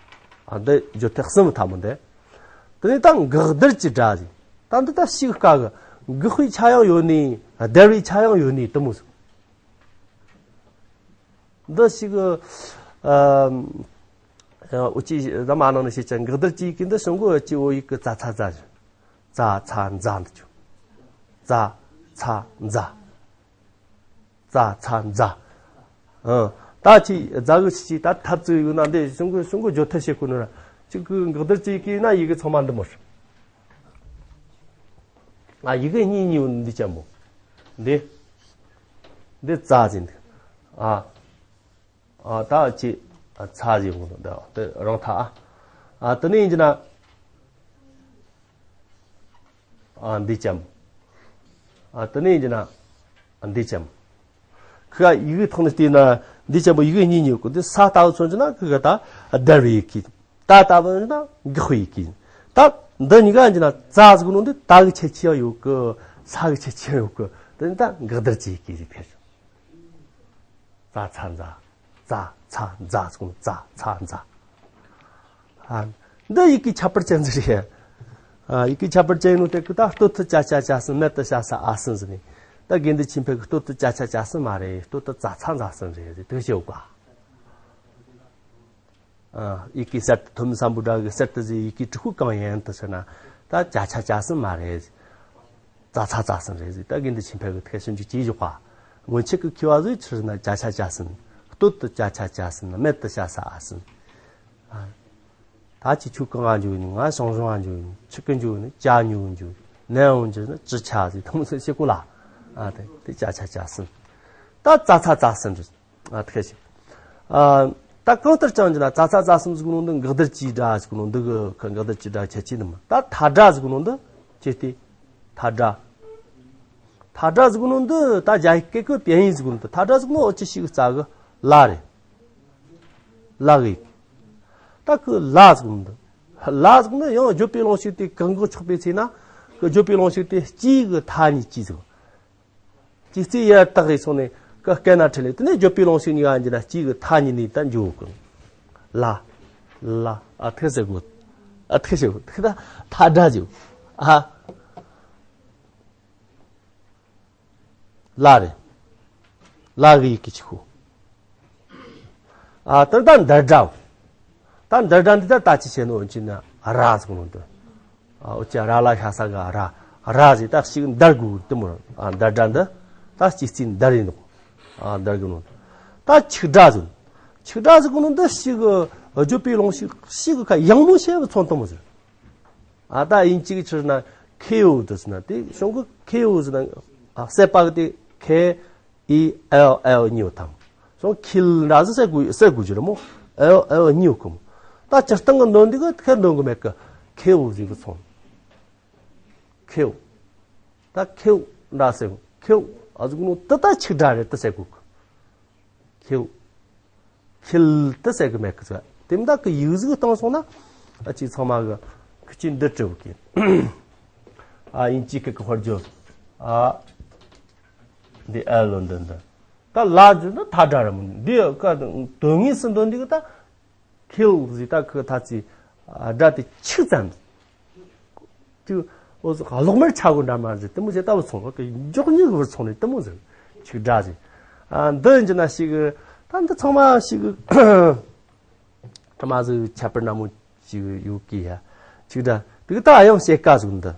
ཨ་འདི་བརྗོད་ཐབས་གསུམ་ཐ་མོ་འདི། དེ་ནས་ད་འགག་བརྡར་གྱི་སྒྲ་ཟེར། ད་འདི་ད་ཞིག་དཀའ་གི། འགག་པའི་ཆ་ཡང་ཡོད་ནི། བརྡར་བའི་ཆ་ཡང་ཡོད་ནི་དུ་མོ་ཟེར། འདི་ཞིག་ཨ། འུ་ཅི་ཟ་མ་ནང་ནས་བཤད་ཅིང་འགག་བརྡར་གྱི་ཡི་གེ་འདི་ཤོང་གོ་ཅི་འོ་ཡིག་གི་ཙ་ཚ་ཛ་ཟེར། ཙ་ཚ་ཛ་འདི་ཆུ། ཙ་ཚ་ཛ། ཙ་ཚ་ཛ། ཨ། ད་ཅི་ཛ་གི་ཆི་ཅི་ད་ཐབས་ཙི་ཡོད་ན་འདི་ཤོང་གོ་ཤོང་གོ་བརྗོད་ཐབས་བྱེད་དགོས་ནོ་ར། ཅིག་གི་འགག་བརྡར་གྱི་ཡི་གེ་ན་ཡི་གེ་ཚང་མ་འདི་མོ་རེད། ཨ་ཡི་གེ་གཉིས་གཉིས་ཡོད་འདི་ཅན་པོ། འདི། འདི་ཙ་ཟེར་འདི། ཨ། ཨ་ད་ཅི། ཨ་ཚ་ཟེར་གོ་ནོ་འདི་རང་ཐ་ཨ། ཨ་དེ་ནས་ཡིན་གྱི་ན། ཨ་འདི་ཅན་པོ། ཨ་དེ་ནས་ཡིན་གྱི་ན། ཨ་འདི་ཅན་པོ། ཁི་ག་ཡི་གེ་ཐོག་ནས་བལྟས་ན་འདི་ཅན་པོ་ཡི་གེ་གཉིས་གཉིས་ཡོད་གི། འདི་ས་ལྟ་བུ་མཚོན་གྱི་ན་ཁི་ག་ད་བརྡར་བའི་ཡི་གེ། ད་ལྟ་བུ་ན་འགག་པའི་ཡི་གེ། ད་འདི་གཉིས་ཀ་ཡིན་གྱི་ན་ཙ་ཟེར་གོ་ནོ་འདི་ད་གི་ཁྱད་ཆོས་ཡོད་གི། ས་གི་ཁྱད་ཆོས་ཡོད་གི། དེ་ནི་ད་འགག་བརྡར་གྱི་ཡི་གེ་ཟེར་ཕེར། ཙ་ཚ་ཛ། ཙ་ཚ་ཛ་ཟེར་གོ་ནོ་ཙ་ཚ་ཛ། ཨ། འདི་ཡི་གེ་ཁྱད་པར་ཅན་ཟིག་རེད། ཨ། ཡི་གེ་ཁྱད་པར་ཅན་ཡིན་ནོ་དེ་གི་ད་སྟོད་དུ་ཅ་ཆ་ཅ་གསུམ་སྨད་དུ་ཤ་ས་འ་གསུམ་ཟེར་ནས། ད་དགེ་འདུན་ཆོས་འཕེལ་གི་སྟོད་དུ་ཅ་ཆ་ཅ་གསུམ་མ་རེད། སྟོད་དུ་ཙ་ཚ་ཛ་གསུམ་རེད་ཟེར་དེ་བཤད་ཡོད་པ། ཡི་གེ་གསར་དུ་ཐོན་མི་སམ་བྷོ་ཊ་གི་གསར་དུ་ཟིག་ཡི་གེ་དྲུག་པོ་གང་ཡིན་དུ་ཟེར་ན། ད་ཅ་ཆ་ཅ་གསུམ་མ་རེད། ཙ་ཚ་ཙ་གསུམ་རེད་ཟིག་ད་དགེ་འདུན་ཆོས་འཕེལ་གི་ཐེག་ཆུང་གི་ཅིག་བཞག་པ། སྔོན་ཆད་ཀྱི་མཁས་པ་ཟིག་ཆི་ཟེར་ན་ཅ་ཆ་ཅ་གསུམ། སྟོད་དུ་ཅ་ཆ་ཅ་གསུམ། སྨད་དུ་ཅ་ས་ཨ་གསུམ། ད་ཁྱེད་ཆོ་གང་ང་འཇུག་ནི། ང་ཞང་ཞུང་ང་འཇུག་ནི། ཆི་གི་འཇུག་ནི། ཅ་ཉུ་འཇུག་ནན་འོང་འཇུག་ནི། ཅི་ཆ་ཟིག་ཐུང་ཟིག་ཤེས་གོ་ལ། ཨ་དེ་དེ་ཅ་ཆ་ཅ་གསུམ། ད་ཙ་ཚ་ཙ་གསུམ་རེད། ཨ་དེ་ཁ་ཤས། ཨ་ད་གང་ལྟར་ཀྱང་འཇུག་ན་ཙ་ཚ་ཙ་གསུམ་ཟིག་ནང་འདི་འགག་བསྡུར་གྱི་སྒྲ་ཟིག་ནང་འདི་གི་འགག་བསྡུར་གྱི་སྒྲ་ཁྱད་ཆོས་འདི་མ། ད་ཐ་སྒྲ་ཟིག་ནང་འདི་ཁྱེད་དེ་ཐ་སྒྲ། ཐ་སྒྲ་ཟིག་ནང་འདི་ད་རྒྱ་ཡིག་སྐད་ཀྱི་པིན་ཡིག་ཟིག་ནང་འདི་ཐ་སྒྲ་ཟིག་ནང་འོ་ཅི་ཞིག་རྩ་གི་ལ་རེད། ལ་གི་ཡིག་ད་ཁོ་ལ་ཟིག་ནང་འདི། ལ་ཟིག་ནི་ཡང་བརྗོད་པའི་རླུང་ཤུགས་དེ་གང་གི་ཆགས་པའི་ཚེ་ན། ཁོ་བརྗོད་པའི་རླུང་ཤུགས་དེ་གཅིག་གི་མཐའ་གཉིས་གཅིག་ཟིག་གཅིག་རྩིས་ཡར་བཏགས་རེ་སོང་ནས་ཁོ་སྐད་ན་ཁྲིད་ལེ། དེ་ནས་བརྗོད་པའི་རླུང་ཤུགས་གཉིས་ཀ་འགྱུར་ན་གཅིག་གི་མཐའ་གཉིས་ནས་ད་འགྱུར་གི། ལ། ལ། ཨ་ཐུག་ཟེར་གོ། ཨ་ཐུག་ཟེར་གོ། ཐུག་ད་ཐ་སྒྲ་ཟེར་གོ། ཨ། ལ་རེད། ལ་གི་ཡི་གེ་གཅིག་གོ། ཨ་ད་ད་འདར་སྒྲ། ད་འདར་སྒྲ་འདི་ད་ད་ཅི་བྱས་ནོ་འོན་ཅི་ན་ར་ཟེར་གོ་ནོ་འདི། ཨ་འོ་ཅི་ར་ལ་ཤ་ས་ག་ར། ར་ཟེར་ད་ཞིག་འདར་དགོས་དེ་མོ། ཨ་འདར་སྒྲ་འདི་ད་ཅི་རྩིས་འདར་ཡིན་ནོ། ཨ་འདར་གི་ནོ། ད་ཆིག་སྒྲ་ཟེར། ཆིག་སྒྲ་ཟེར་གོ་ནོ་འདི་ཞིག་བརྗོད་པའི་རླུང་ཤུགས་ཞིག་གི་ཁ་ཡང་མོ་ཤེས་པ་ཚོན་དུ་མོ་ཟེར། ཨ་ད་དབྱིན་ཇི་གི་ཆི་ཟེར་ན་ཁེའུ་དུ་ཟེར་ན། དེ་གཞུང་གི་ཁེའུ་ཟེར་ན། ཨ་བསད་པ་གི་དེ་ཁེ་ཨི་ཨེལ་ཨེལ་གཉིས་ཡོད་དང་། གཞུང་ཁིལ་འདྲ་ཟེར་བསད་དགོས་བསད་དགོས་རྒྱུ་རེད་མོ། ཨེལ་ཨེལ་གཉིས་ཡོད་གི་མོ། ད་སྤྱིར་བཏང་གི་འདོན་འདི་གི་ཁེ་འདོན་གི་མེད་གི། ཁེའུ་ཟེར་གི་ཚོན། ཁེའུ། ད་ཁེའུ་འདྲ་ཟེར་གི། ཁེའུ་ཨ་ཟུག་ནོ་དེ་ད་ཆིག་སྒྲ་རེད་དུ་བསད་དགོས་གི། ཁེའུ། ཁིལ་དུ་ཟེར་གི་མེད་གི་ཟེར། དེ་མ་ད་གི་ཡིག་གཟུགས་བཏང་སོང་ན། ཨ་ཅི་ཚང་མ་གི་ཁི་ཅི་འདི་བྲིས་གི། ཨ་དབྱིན་ཇི་སྐད་གི་དཔེར་བརྗོད། ཨ་འདི་ཨེལ་ལོ་འདི་འདི། ད་ལ་འདི་ནི་ཐ་སྒྲ་རེད་མོ། འདི་ཀ་དོན་དངོས་སུ་འདོན་འདི་གི་ད། ཁིལ་ཟེར་ད་ཁི་ད་ཅི་སྒྲ་དེ་ཆིག་ཙམ། ཅིག་འོ་ཟོ་གློག་དམར་ཆ་གོ་འདྲ་མ་ཟེར་དེ་མོ་ཟེར་ལྟ་བུ་ཚོང་གི་མགྱོགས་མྱུར་བར་ཚོང་ནས་དེ་མོ་ཟེར། ཆིག་སྒྲ་ཟེར། ཨ་འདི་འཇི་ན་ཞིག་ད་འདི་ཚང་མ་ཞིག་ཁྲ་མ་ཟིག་ཁྱད་པར་ན་མོ་ཞིག་ཡོད་གི་ཡ། ཆིག་སྒྲ་དེ་གི་ད་དབྱངས་ཕྱེད་ཀ་ཟིག་འདི།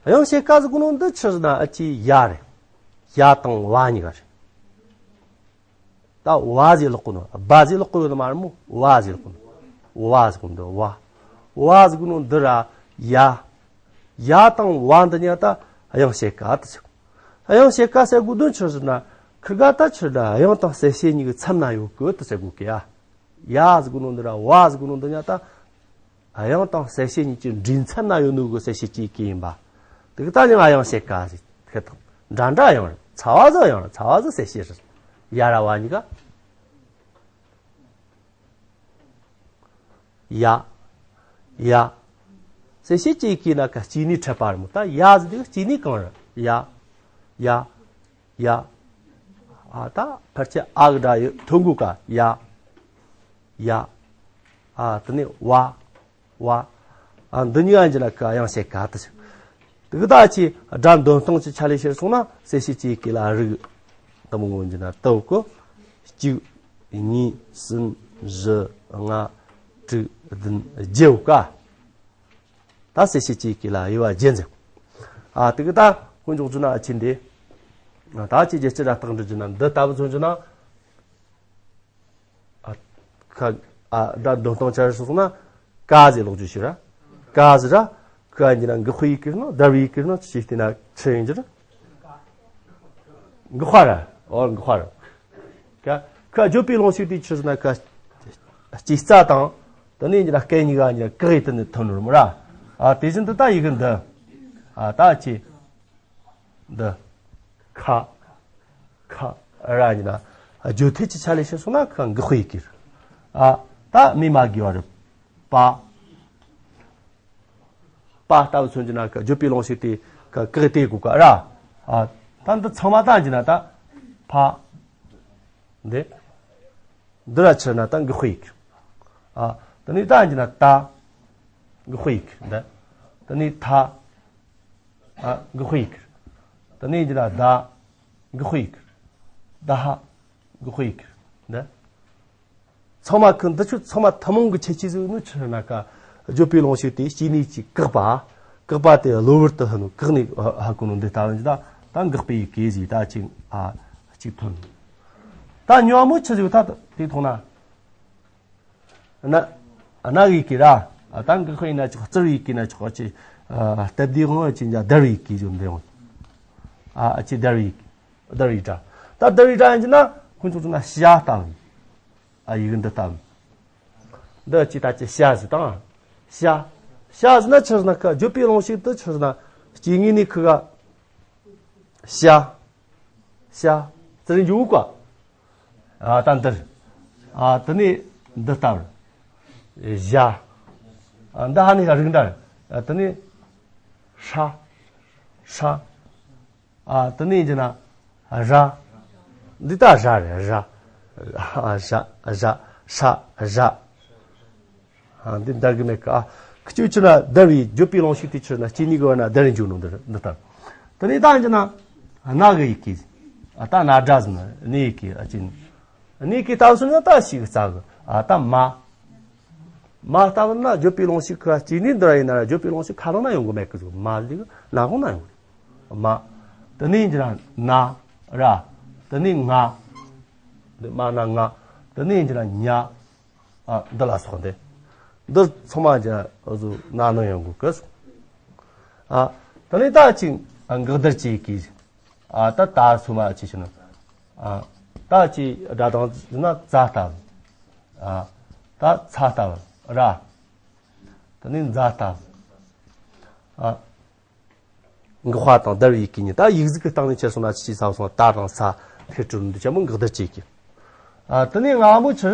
དབྱངས་ཕྱེད་ཀ་ཟིག་གོ་ནོ་འདི་ཆི་ཟེར་ན་ཨ་ཅི་ཡ་རེད། ཡ་དང་བ་གཉིས་ཀ་རེད། ད་བ་ཟེར་ལོག་གོ་ནོ། བ་ཟེར་ལོག་གོ་ཡོད་ནི་མ་རེད་མོ། བ་ཟེར་ལོག་གོ་ནོ། བ་ཟེར་གོ་ནོ་འདི་བ། བ་ཟེར་གོ་ནོ་འདི་ར་ཡ། ཡ་དང་བ་འདི་གཉིས་ད་དབྱངས་ཕྱེད་ཀ་དུ་ཟེར་གོ། དབྱངས་ཕྱེད་ཀ་ཟེར་གོ་དོན་ཆི་ཟེར་ན་ཁི་ག་ད་ཆི་ད་དབྱངས་དང་གསལ་བྱེད་གཉིས་ཀྱི་མཚམས་ན་ཡོད་གི་དུ་ཟེར་གོ་གི་ཡ། ཡ་ཟེར་གོ་ནོ་འདི་ར་བ་ཟེར་གོ་ནོ་འདི་གཉིས་ད། དབྱངས་དང་གསལ་བྱེད་གཉིས་ཀྱི་འབྲེལ་མཚམས་ན་ཡོད་ནོ་གི་གསལ་བྱེད་ཀྱི་ཡིན་པ། དེ་གི་ད་ནི་དབྱངས་ཕྱེད་ཀ་ཟེར་ཁེ་དང་འདྲ་འདྲ་དབྱངས་རེད། ཚ་བ་ཟིག་དབྱངས་རེད། ཚ་བ་ཟིག་གསལ་བྱེད་རེད། ཡ་ར་བ་གཉིས་ཀ། ཡ། ཡ། གསལ་བྱེད་ཀྱི་ཡི་གེ་ན་ཀ་གཅིག་ནི་འཕྲད་པ་རེད་མོ། ད་ཡ་ཟེར་དེ་གཅིག་ནི་གང་རེད། ཡ། ཡ། ཡ། ཨ་ད་ཕལ་ཆེར་ཨ་གི་སྒྲ་ཡོད་ཐོན་དགོས་ཀ། ཡ། ཡ། ཨ་དེ་ནས་བ། བ། ཨ་འདི་གཉིས་ཀ་འཇི་ན་ཀ་དབྱངས་ཕྱེད་ཀ་དུ་ཟེར། དེ་གི་ད་ཅི་སྒྲ་འདོན་སྟངས་ཀྱི་ཆ་ལས་བཤད་སོང་ན་གསལ་བྱེད་ཀྱི་ཡི་གེ་ལ་རིགས་དུ་མོ་འཇི་ན་དུ་གོ། གཅིག་གཉིས། གསུམ། བཞི། ལྔ། དྲུག་བདུན། བརྒྱད་ཀ། ད་གསལ་བྱེད་ཀྱི་ཡི་གེ་ལ་དབྱེ་བ་བརྒྱད་འཛིན། ཨ་དེ་གི་ད་དཀོན་མཆོག་རྫུན་ན་ཨ་ཆེན་དེ། ད་ཅི་རྒྱལ་སྤྱི་ར་རྟགས་འདྲི་རྒྱུ་ན་འདི་ལྟ་བུ་མཚོན་རྒྱུ་ན། ཨ་ཁ་ཨ་ད་འདོན་སྟངས་ཆ་རེ་སོང་ན་ཀ་ཟེར་ལོག་རྒྱུ་ཞིག་ར། ཀ་ཟེར་ར། ཁ་འཇི་ན་འགག་པའི་ཡི་གེ་ནོ་བརྡར་བའི་ཡི་གེ་ནོ་ཅི་ཞིག་བལྟས་ན་ཆི་ཡིན་རྒྱུ་ར། འགག་པ་ར། ཨོ་འགག་པ་ར། ཀ་ཁ་བརྗོད་པའི་རླུང་ཤུགས་དེ་ཆི་ཟེར་ན་ཀ་སྐྱེད་རྩ་དང་། དེ་ནས་འཇི་ན་སྐད་གཉིས་ཀ་འཇི་ན་ཀ་ཡི་དེ་ནས་ཐོན་ནོ་ར་མོ་ར། ཨ་དེ་བཞིན་དུ་ད་ཡི་གེ་འདི། ཨ་ད་ཅི། འདི། ཁ། ཁ། ར་ཡིན་ན། བརྗོད་ཐད་ཀྱི་ཆ་ལས་བཤད་སོང་ན་ཁ་འགག་པའི་ཡི་གེ་རེད། ཨ་ད་སྨོས་མ་དགོས་པ་རེད། པ། པ་ལྟ་བུ་མཚོན་གྱི་ན་ཁ་བརྗོད་པའི་རླུང་ཤུགས་དེ་ཁ་ཀག་དེ་དགོས་ཀ་ར། ཨ་ད་འདི་ཚང་མ་ད་ཡིན་ན་ད། ཕ། འདི། འདི་ར་ཆི་ན་ད་འགག་པའི་ཡི་གེ། ཨ་དེ་ནས་ད་ཡིན་ན་ད། འགག་པའི་ཡི་གེ་འདི། དེ་ནས་ཐ། ཨ་འགག་པའི་ཡི་གེ། དེ་ནས་ཡིན་ན་ད། འགག་པའི་ཡི་གེ། ད་ཧ། འགག་པའི་ཡི་གེ་འདི། ཚང་མ་ཁོ་འདི་ཆོ་ཚང་མ་ཐུན་མོང་གི་ཁྱད་ཆོས་ཟིག་ནི་ཆི་ན་ཀ། བརྗོད་པའི་རླུང་ཞིག་དེ་སྐྱེ་གནས་ཀྱི་བཀག་པ། བཀག་པ་དེ་གློ་བུར་དུ་ཧ་ནོ་བཀག་ནས་ཧ་གོ་ནོ་འདི་ལྟ་བུ་ད་ད་འགག་པའི་ཡི་གེ་ཟིག་ད་ཅིག་ཨ་ཅིག་ཐོན། ད་ཉོན་མོ་ཆི་ཟིག་ད་དེ་མཐོང་ན། ན་ན་གི་ཡི་གེ་ར། ད་འགག་པའི་ཡིན་ན་ཆོག་རྩིར་ཡི་གེ་ན་ཆོག་ཅི། སྟབས་བདེ་ངོ་ཅི་འཇའ་བརྡར་བའི་ཡི་གེ་ཟིག་འདི་ཡོང་། ཨ་ཅི་བརྡར་བའི་ཡི་གེ། བརྡར་བའི་སྒྲ། ད་བརྡར་བའི་སྒྲ་ཡིན་གྱི་ན་ཁོང་ཚོ་ཚོ་ན་ཤ་ལྟ་བུ། ཨ་ཡིག་འདི་ལྟ་བུ། འདི་ཅི་ད་ཅི་ཤ་ཟིག་དང་། ཤ། ཤ་ཟིག་ན་ཆི་ཟིག་ན་ཁ་བརྗོད་པའི་རླུང་ཞིག་ཏུ་ཆི་ཟིག་ན་སྐྱེ་དངོས་ནི་ཁུ་ག་ཤ། ཤ། ཙི་རིང་འཇུག་ག་ཨ་ད་འདིར། ཨ་དེ་ནས་འདི་ལྟ་བུ། བཞག་ཨ་འདི་ཧ་ནི་ཧ་རིག་འདྲ། ཨ་དེ་ནས་ཧྲ། ཧྲ། ཨ་དེ་ནས་ཡིན་གྱི་ན་ར། འདི་ད་ར་རེད་ར། ཨ་ར་ར་ཧྲ་ར། ཨ་འདི་འདར་གི་མེད་ཀ། ཨ་ཁི་ཆུ་ཆུ་ན་བརྡར་བའི་བརྗོད་པའི་རླུང་ཞིག་དེ་ཆུ་ན་སྐྱེ་གནས་གི་བར་ན་བརྡར་རིང་འཇུག་ནོ་འདི་འདི་ལྟར། དེ་ནས་ད་ཡིན་གྱི་ན་ན་གི་ཡི་གེ། ཨ་ད་ན་སྒྲ་ཟིན་ན་ནི་ཡི་གེ་ཨ་ཅིན། གནས་གི་ལྟ་བུ་སོང་ན་ད་ཞིག་རྩ་གི་ཨ་ད་མ། མ་ལྟ་བུ་ན་བརྗོད་པའི་རླུང་ཞིག་ཁ་གཅིག་ནི་འདི་ར་ཡིན་ན་ར་བརྗོད་པའི་རླུང་ཞིག་ཁ་ལོ་ན་ཡོང་གི་མེད་གི་ཟིག་མ་ལི་གི་ན་གོང་ན་ཡོང་གི་མ། དེ་ནས་ཡིན་གྱི་ན་ན་ར། དེ་ནས་ང་། འདི་མ་ན་ང་། དེ་ནས་ཡིན་གྱི་ན་ཉ། ཨ་འདི་ལ་སོགས་འདི། འདི་ཚང་མ་ཀྱི་ཨ་ཟུ་ན་ནི་ཡོང་གི་གི་ཨ་དེ་ནས་ད་ཅིག་ཨ་འགག་བརྡར་གྱི་གི་ཨ་ད་ད་སུ་མ་ཅི་ཞིག་ནི། ཨ་ད་ཅི་སྒྲ་དང་ན་ཙ་ལྟ་བུ། ཨ་ད་ཚ་ལྟ་བུ་ར། དེ་ནས་འཛ་ལྟ་བུ། ཨ་འགག་པ་དང་བརྡར་བའི་ཡི་གེ་གཉིས་ད་ཡིག་གཟུགས་ཀྱི་སྟེང་ནས་ཁྱེར་སོང་ན་ཅི་ས་སོང་ད་དང་ས་ཐེ་ཀྲུ་འདི་ཆེན་མོ་འགག་བརྡར་གྱི་ཡི་གེ་ཨ་དེ་ནས་སྔ་མོ་ཆུ་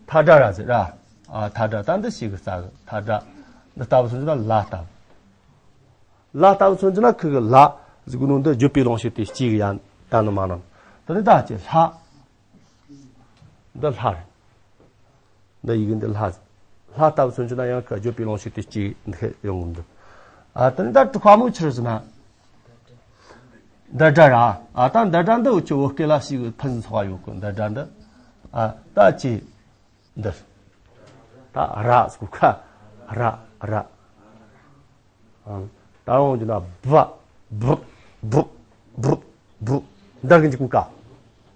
ཐ་སྒྲ་ར་ཟེར་ར། ཨ་ཐ་སྒྲ་ད་འདི་ཞིག་གི་རྩ་གི་ཐ་སྒྲ་འདི་ལྟ་བུ་སོང་ན་ལ་ལྟ་བུ། ལ་ལྟ་བུ་མཚོན་གྱི་ན་ཁུ་གི་ལ་ཟིག་ནོ་འདི་བརྗོད་པའི་རླུང་ཞིག་དེ་གཅིག་ཡང་ད་ནི་མ་ནམ། དེ་ནི་ད་ཅི་ལྷ། འདི་ལྷ་རེད། འདི་ཡི་གེ་འདི་ལྷ་ཟིག་ལྷ་ལྟ་བུ་མཚོན་གྱི་ན་ཡང་ཁུ་བརྗོད་པའི་རླུང་ཞིག་དེ་གཅིག་འདི་ཡོང་གི་འདུག་ཨ་དེ་ནི་ད་དྲུག་པ་མོ་ཆི་རེད་ཟེར་ན། འདི་སྒྲ་ར། ཨ་ད་འདི་སྒྲ་འདི་འུ་ཆོ་བོད་སྐད་ལ་ཞིག་ཕན་ཚུན་ཚོགས་ཡོད་གི་འདི་སྒྲ་འདི། ཨ་ད་ཅི། འདིར། ད་ར་ཟེར་ཁ། ར་ར། ཨང་། ད་འོང་རྒྱུ་ན་བ། བུ། བུ། བུ། བུ། འདི་གི་འཇིག་ག་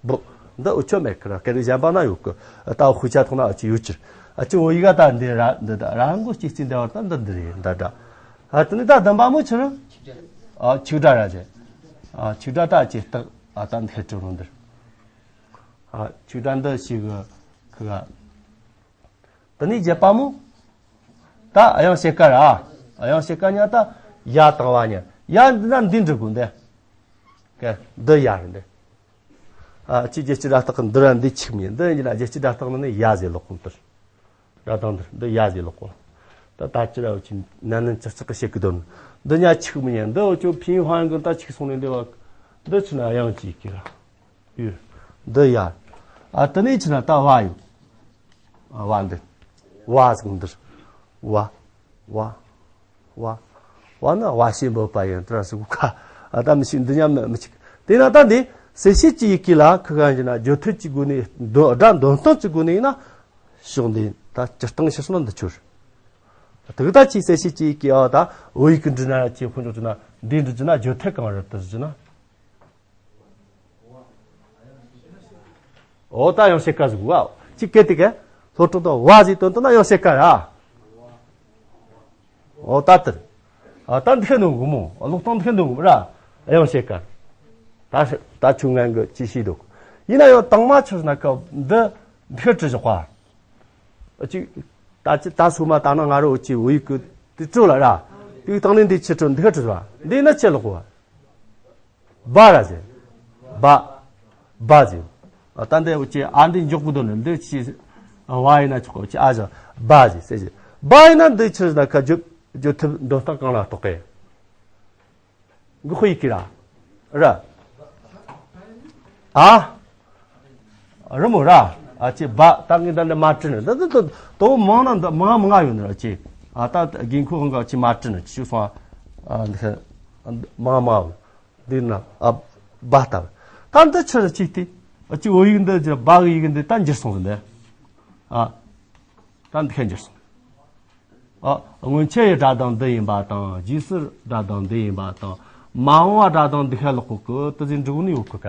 བུ། འདི་འུ་ཆོ་མེད་ཁ་ར་སྐད་རིགས་གཞན་པ་ན་ཡོད་གི་ད་དཔེ་ཆ་ཐོག་ན་འུ་ཆོ་ཡོད་ཕྱིར། ཨ་ཅི་འོ་ཡི་ག་ད་འདི་ར་འདི་ད་ར་མགོ་སྐྱེ་རྩིས་འདི་བར་ད་འདི་འདི་རེད་འདི་འདྲ། ཨ་དེ་ནི་ད་བདུན་པ་མོ་ཆི་རེད། ཨ་ཆིག་སྒྲ་ར་ཟེར། ཨ་ཆིག་སྒྲ་ད་ཅི་སྟག་ཨ་ད་འདི་ཁ་གྲུ་རུང་འདིར། ཨ་ཆིག་སྒྲ་འདི་ཞིག་གི་ཁུ་ག་དེ་ནས་བརྒྱད་པ་མོ། ད་དབྱངས་ཕྱེད་ཀ་ར། དབྱངས་ཕྱེད་ཀ་ཉ་ད་ཡ་དང་བ་ཉ། ཡ་འདི་ན་འདི་འབྲི་དགོས་འདི། ཀ་འདི་ཡ་རེད་འདི། ཨ་ཅི་རྒྱལ་སྤྱི་སྒྲ་རྟགས་འདི་ར་འདི་ཆིག་མིན་འདི་ཡིན་ན་རྒྱལ་སྤྱི་སྒྲ་རྟགས་ནི་ཡ་ཟེར་ལོག་གོང་ལྟར། ར་དང་འདིར་འདི་ཡ་ཟེར་ལོག་གོ་ད་ད་ཅི་ར་འུ་ཅི་ན་ནིན་ཅག་ཅག་གི་བཤད་གི་དོན། འདི་ཉ་ཆིག་མིན་འདི་འུ་ཅོ་ཕིན་ཧོན་གི་ད་ཆིག་སོང་ནས་འདི་བ། འདི་ཆི་ན་དབྱངས་ཅིག་གི་ར། ཡོད། འདི་ཡ། ཨ་དེ་ནས་ཕྱི་ན་ད་བ་ཡོད། ཨ་བ་འདི། བ་ཟིག་འདིར། བ། བ། བ། བ་ན་བ་ཞེས་འབོད་པ་ཡིན་དྲ་ཟིག་ཁ། ཨ་ད་མི་ཤིག་འདི་ཉམས་མི་ཤིག་དེ་ན་ད་འདི་གསལ་བྱེད་ཀྱི་ཡི་གེ་ལ་ཁུ་ག་ཡིན་ན་བརྗོད་ཐོས་ཀྱི་སྒོ་ནས་འདོན་སྒྲ་འདོན་སྟངས་ཀྱི་སྒོ་ནས་ཡིན་ན། ཕྱོགས་འདི་ད་སྤྱིར་བཏང་ཤེས་སོང་ན་འདི་ཆོར། དེ་གི་ད་ཅིག་གསལ་བྱེད་ཀྱི་ཡི་གེ་ཨ་ད་བོད་ཡིག་གི་འབྲི་ན་ཅིག་ཁོ་ཚོ་འབྲི་ན་འདི་འབྲི་རྒྱུ་ན་བརྗོད་ཐོས་གང་རེད་དུ་འབྲི་ན། འོ་ད་ཡང་ཤེས་ཀ་ཟིག་བ། ཅིག་སྐད་དེ་ག་སློབ་གྲོགས་དང་བ་ཟིག་དོན་དུ་ན་ཡང་ཤེས་ཀ་ར། འོ་ད་དེར། ཨ་ད་འདི་ནོ་གི་མོ་ཀློག་སྟངས་འདི་ནོ་གི་ར། ཡང་ཤེས་ཀ་ད་ད་ཆུ་ངན་གི་ཅི་ཤེས་འདུག་ཡིན་ན་ཡང་དང་མ་ཆུ་ན་ཀ་འདི་འདི་བྲི་བཞག་པ། ཅིག་ད་ཅི་ད་སུ་མ་ད་ན་ང་རོ་ཅི་བོད་ཡིག་གི་དེ་བྲོ་ལ་ར། དེ་དང་ནི་འདི་ཆི་བྲོ་འདི་བྲི་བ་འདི་ན་ཆེ་ལོག་བ། བ་ར་ཟེར། བ། བ་ཟེར། ཨ་ད་འདི་འུ་ཅི་ཨ་འདི་འཇོག་གི་དོན་ནི་འདི་ཅི། ཨ་བ་ཡིན་ན་ཆོག་གི་ཨ་ཟེར། བ་ཟེར་ཟེར་ཟེར། བ་ཡིན་ན་འདི་ཆི་ཟེར་ན་ཁ་བརྗོད་བརྗོད་ཐབས་འདོན་སྟངས་གང་ལ་གཏོགས་པས། འགོ་ཁོ་ཡི་གི་ར། ར། ཨ། རི་མོ་ར། ཨ་ཅི་བ་ད་ངས་ད་འདི་མ་བྲིས་ནི་འདི་འདི་དོ་མང་ན་འདི་མང་མང་ཡོད་ནི་ར་ཅི། ཨ་ད་དགོས་མཁོ་ཧང་ག་ཅི་མ་བྲིས་ནི་ཅི་སོང་། ཨ་འདི་མང་མང་ཡོད། འདི་ན་ཨ་བ་ལྟ་བུ། ད་འདི་ཆི་རེད་ཅིག་སྟེ། ཨ་ཅི་བོད་ཡིག་འདི་ཅི་བ་གི་ཡིག་འདི་ད་འགྱུར་སོང་ཟིན་འདི། ཨ། ད་འདི་ཁ་འགྱུར་སོང་། ཨ། སྔོན་ཆད་ཡི་སྒྲ་གདངས་འདི་ཡིན་པ་དང་རྗེས་སུ་སྒྲ་གདངས་འདི་ཡིན་པ་དང་མ་འོངས་པ་སྒྲ་གདངས་འདི་ཁ་ལོག་གོ་གི་དེ་ཟིག་འབྲི་གོ་ནི་ཡོད་གི་ཀ།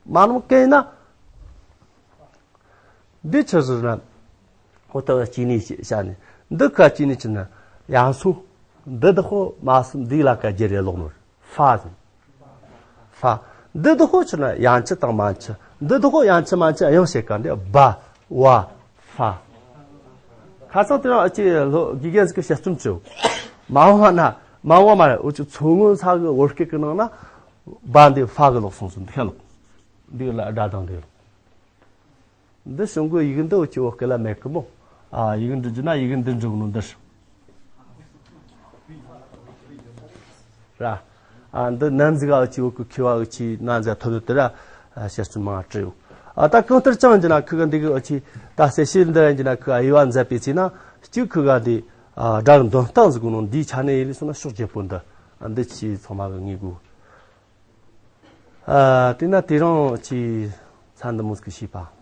མ་ནམ་གན་ན། འདི་ཆི་ཟེར་ན། ཧོ་ཏ་བ་སྐྱེ་གནས་བྱ་ནས། འདི་ཁ་སྐྱེ་གནས་ཆི་ན། ཡང་སོ། འདི་དག་ཧོ་མ་སུ་འདི་ལ་ཀ་རྒྱ་རེ་ལོག་ནོ། ཧྥ་ཟེར། ཧྥ། འདི་དག་ཧོ་ཆི་ན་ཡང་ཆི་དང་མན་ཆི། འདི་དག་ཧོ་ཡང་ཆི་མན་ཆི་ཡང་བྱེད་ཀ་འདི་བ། བ། ཧྥ། ཁ་སང་དེ་རིང་ཨ་ཅེ་ལྷོ་དགེ་རྒན་ཟིག་གི་དཔྱད་རྩོམ་བྱོས། མ་འོངས་པ་ན་མ་འོངས་པ་མ་རེད། འུ་ཅི་མཚོ་སྔོན་ས་གི་བོད་སྐད་གི་ནང་ན་བ་འདི་ཧྥ་གི་ལོག་སོང་ཟིག་འདི་ཁ་ལོག་འདི་ལ་སྒྲ་གདངས་འདི་ལོག་འདི་བྱུང་གི་ཡིག་འདི་འུ་ཅི་བོད་སྐད་ལ་མེད་གི་མོ། ཨ། ཡིག་འབྲི་རྒྱུ་ན་ཡིག་འདི་འབྲི་གི་ནོ་འདི་རེད། ར། ཨ། འདི་ནན་ཟིག་ག་འུ་ཅི་བོད་སྐད་མཁས་པ་འུ་ཅི་ནན་ཟིག་ག་ཐོན་ནོ་དེ་ར། ཨ། དཔྱད་རྩོམ་མང་བྲིས་ཡོད། ཨ། ད་གང་ལྟར་ཀྱང་ཡིན་རྒྱུ་ན་ཁི་ག་འདི་གི་འུ་ཅི་ད་གསལ་བཤད་འདི་ར་ཡིན་རྒྱུ་ན་ཁི་ག་དབྱེ་བ་མཛད་པའི་ཚེ་ན་གཅིག་ཁི་ག་འདི། ཨ། སྒྲ་གི་འདོན་སྟངས་ཟིག་གོ་ནོ་འདིའི་ཆ་ནས་ཡིན་ལས་སོང་ན་ཕྱོགས་བརྒྱད་པོ་འདི། ཨ། འདི་ཆི་ཚང་མ་གི་ངེས་དགོས། ཨ། དེས་ན་དེ་རིང་ཆི་ཚན་འདི་མོ་ཟིག་གི་བྱས་པ།